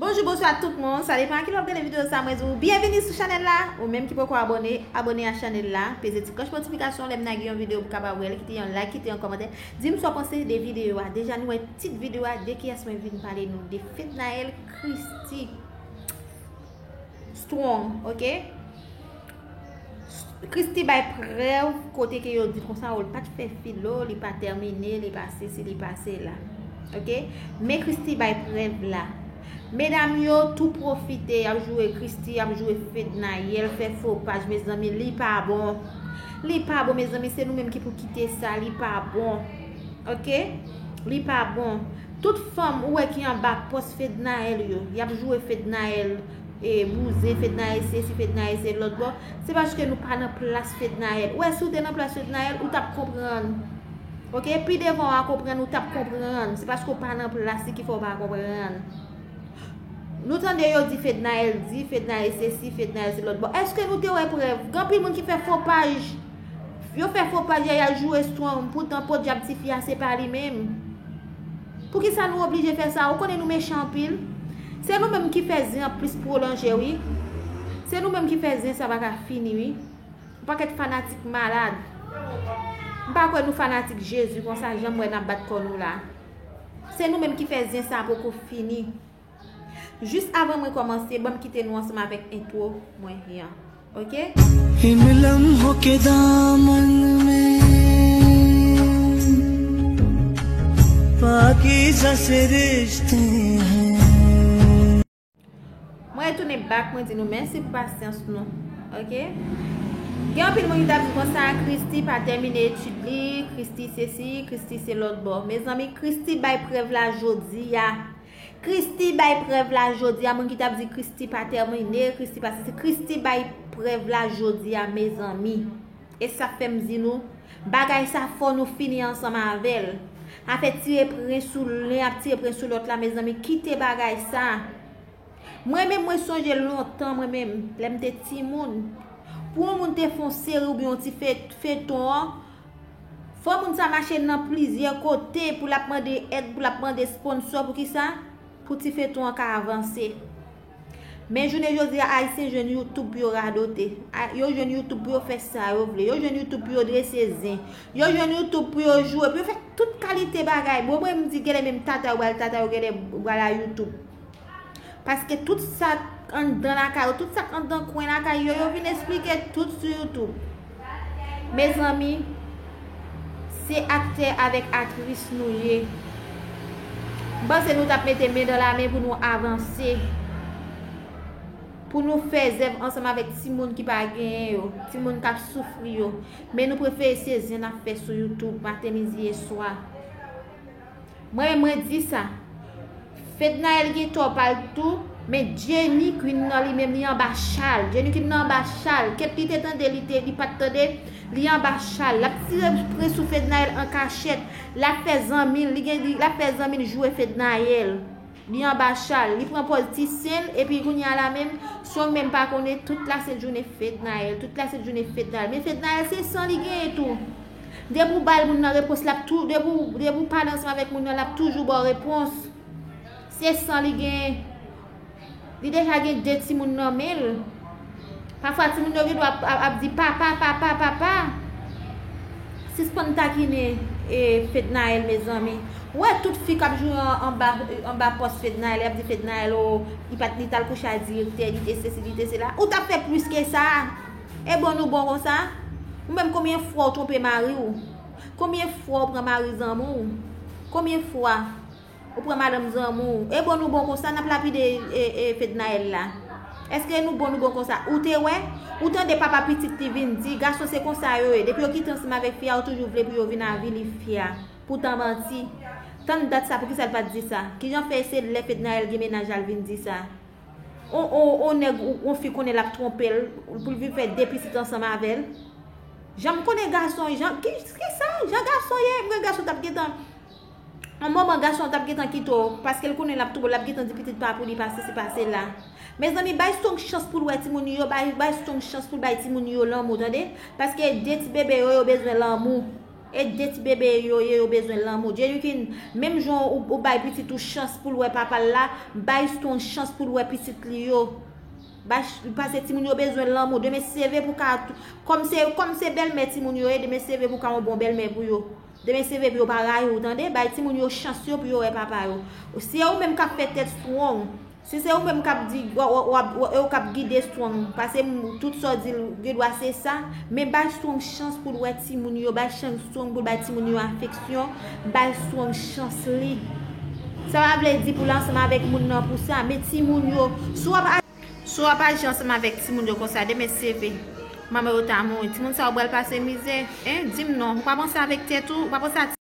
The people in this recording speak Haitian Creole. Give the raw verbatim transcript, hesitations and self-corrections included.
Bonjou, bonswa tout moun. Sa depan a ki lè w ap gade videyo sa, mwen di w byenvini sou chanèl la. Ou menm ki poko abòne, abòne a chanèl la. Peze ti klòch notifikasyon, lè m lage yon videyo pou w kapab wè l, kite yon like, kite yon kòmantè. Di m sa w panse de videyo a. Deja nou wè tit videyo a, de kiyès mwen vin pale nou, de Fednaelle Christie Strong, oke? Christie bay prèv kote ke yo di konsa, o, li pa t fè filo, li pa tèmine, li pa sesi, li pa sela. Oke? Men Christie bay prèv la. Medam yo tou pwofite, y ap joure Christie, y ap joure Fednaelle, fè fo paj, mezanmi, li pa bon. Li pa bon, mezanmi, se nou menm ki pou kite sa, li pa bon. Oke? Li pa bon. Tout fanm ou wè ki anba pòs Fednaelle yo, y ap joure Fednaelle, e, bouzen, Fednaelle sesi, Fednaelle se lòt bò, se paske nou pa nan plas Fednaelle. Ou wè, si w te nan plas Fednaelle, ou t ap konprann. Oke? Pi devan w a konprann, ou t ap konprann. Se paske w pa nan plas li ki fè w pa konprann. Nou tande yo di Fednaelle di, Fednaelle sesi, Fednaelle se lòt bò. Èske nou te wè prèv? Gen anpil moun ki fè fo paj. Yo fè fo paj, y al joure Strong. Poutan, podyab tifi a se pa li menm. Poukisa nou oblije fè sa? Ou konnen nou mechan anpil. Se nou menm ki fè zen an plis pwolonje, wi. Se nou menm ki fè zen sa pa ka fini, wi. Yon pakèt fanatik malad. M pa kwè nou fanatik Jezi konsa, jan m wè n ap bat kò nou la. Se nou menm ki fè zen sa poko fini. Jis avan mwen kòmanse, ban m kite nou ansanm avèk entwo mwen an. Oke? इन लम्हों के दामन में पाकीज़ा से रिश्ते हैं. Mwen retounen back, mwen di nou mèsi pou pasyans nou. Oke? Gen anpil moun ki t ap di konsa, Christie pa tèmine etid li, Christie sesi, Christie se lòt bò. Mezanmi, Christie bay prèv la jodi a. Christie bay prèv la jodi a, moun ki t ap di Christie pa tèmine, Christie pa sesi, Christie bay prèv la jodi a, mezanmi. E sa fè m di nou, bagay sa fò nou fini ansanm avè l. Afè tire pren sou len, ap tire pren sou lòt la, mezanmi, kite bagay sa. Mwen menm, mwen sonje lontan, mwen menm, lè m te timoun. Pou yon moun te fè yon seri oubyen yon ti fe-, feyton an, fò moun sa mache nan plizyè kote pou l ap mande èd, pou l ap mande sponsò, poukisa? Pou ti feyton an ka avanse. Men jounen jodi a, Ayisyen jwenn YouTube pou yo radote. A, yo jwenn YouTube pou yo fè sa yo vle. Yo jwenn YouTube pou yo drese zen. Yo jwenn YouTube pou yo joure, pou yo fè tout kalite bagay. Bon, mwen, m di, genlè menm tata yo pral, tata yo genlè pral a YouTube. Paske tout sa k anndan lakay yo, tout sa k anndan kwen lakay yo, yo vin esplike tout sou YouTube. Mezanmi, se aktè avèk aktris nou ye. M panse nou t ap mete men dan lamen pou nou avanse. Pou nou fè zèv ansanm avèk timoun ki pa genyen yo, timoun k ap soufri yo. Men nou prefere se zen n ap fè sou YouTube, maten, midi e swa. Mwen menm, mwen di sa. Fednaelle gen tò pa l tou, men Jenny Queen nan li menm, li anba chal. Jenny Queen nan anba chal. Kèt li te tande, li te, li pa t tande, li anba chal. L ap tire pren sou Fednaelle an kachèt. L ap fè zanmi l, li gen, li, l ap fè zanmi l joure Fednaelle. Li anba chal, li pran pòz ti sen l, epi kounye a la menm, Strong menm pa konnen, tout lasent jounen Fednaelle, tout lasent jounen Fednaelle. Men Fednaelle se san li genyen tou. Depi w ba l moun nan repons, l ap tou, depi w, depi w pale ansanm avèk moun nan, l ap toujou ba w repons. Se san li genyen. Li deja gen de timoun nan men l. Pafwa timoun yo gen dwa ap, ap, ap di papa, papa, papa. Sispann takine, e, Fednaelle, mezanmi. Ou wè tout fi k ap joure an, anba, anba pòs Fednaelle, y ap di Fednaelle, o, li pa t, li t al kouche a direktè, li te sesi, li te sela. Ou t ap fè plis ke sa. E bon, nou bon konsa? Ou menm, konbyen fwa w twonpe mari w? Konbyen fwa w pran mari zanmi w? Konbyen fwa? Ou pran madanm zanmi w. E bon, nou bon konsa, n ap lapide, e, e, Fednaelle la. Èske nou bon, nou bon konsa? Ou te wè? Ou tande papa pitit li vin di, gason se konsa yo ye. Depi yo kite ansanm avèk fi a, yo toujou vle pou yo vin avili fi a. Poutan manti. Tann dat sa, poukisa l pa t di sa? Kijan fè se lè Fednaelle gen mennaj la l vin di sa? On, on, on nèg, on, on fi konnen l ap twonpe l, pou l vin fè de pitit ansanm avè l? Jan m konnen gason, jan, ki, ki sa? Jan gason ye? M konnen gason t ap gentan On moman gason an t ap gentan kite w, paske l konnen l ap twonpe w, l ap gentan di pitit pa pou li, pa sesi, pa sela. Mezanmi, bay Strong chans pou l wè timoun yo, bay, bay Strong chans pou l bay timoun yo lanmou, tande? Paske de ti bebe yo, yo bezwen lanmou. E de ti bebe yo ye, yo bezwen lanmou. Jerikin, menm jan ou, ou bay pitit ou chans pou l wè papa l la, bay Strong chans pou l wè pitit li yo. Bay ch- pase timoun yo bezwen lanmou. Demen se vre pou ka tou- kòm se kòm se bèlmè timoun yo ye, demen se vre pou ka yon bon bèlmè pou yo. Demen se vre pou yo pa rayi w, tande. Bay timoun yo chans yo pou yo wè papa yo. Si se ou menm k ap fè tèt Strong, si se ou menm k ap di w ap- w ap- w ap- e ou k ap gide Strong, pase m- tout sa w di l gen dwa se sa. Men bay Strong chans pou l wè timoun yo. Bay chans Strong pou l bay timoun yo afeksyon. Bay Strong chans li. Sa pa vle di pou l ansanm avèk moun nan pou sa. Men timoun yo, si w ap a- si w ap aji ansanm avèk timoun yo konsa, demen se vre manman yo ta mouri. Timoun sa yo pral pase mizè. Hein? Di m non. Ou pa panse avèk tèt ou? Ou pa panse a